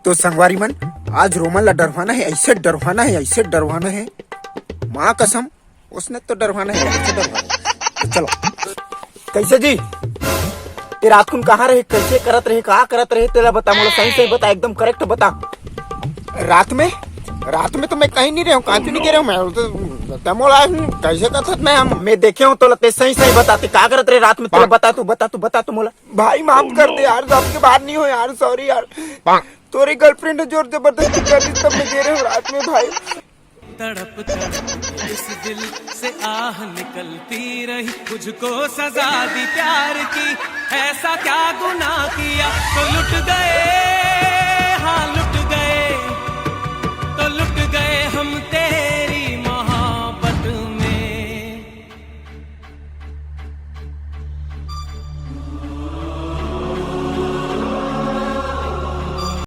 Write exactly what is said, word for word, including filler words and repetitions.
तो संगवारी मन, आज रोमन ला डरवाना हे, ऐसे डरवाना हे, ऐसे डरवाना हे, माँ कसम, उसने तो डरवाना हे, ऐसे डरवाना हे। तो चलो, कैसे जी, ये रात कुन कहाँ रहे, कैसे करत रहे, का करत रहे, तेला बता मोला, सही सही बता, एकदम करेक्ट बता। रात में, रात में तो मैं कहीं नहीं रहा हूँ, कहाँ क्यों नहीं कह रहा हूँ मैं, तो, तो मोला कैसे करत मैं हम, मैं देखे हूँ तोला, ते सही सही बता, ते का करत रहे रात में, तेला बता तू, बता तू, बता तू मोला। भाई माफ कर दे यार, सबके बाहर नहीं हो यार, सॉरी यार। तोरी गर्लफ्रेंड जोर जबरदस्ती कर रही, तब मैं दे रहे हूँ रात में भाई। तड़प तड़प इस दिल से आह निकलती रही, तुझको सजा दी प्यार की, ऐसा क्या गुनाह किया तो लुट गए।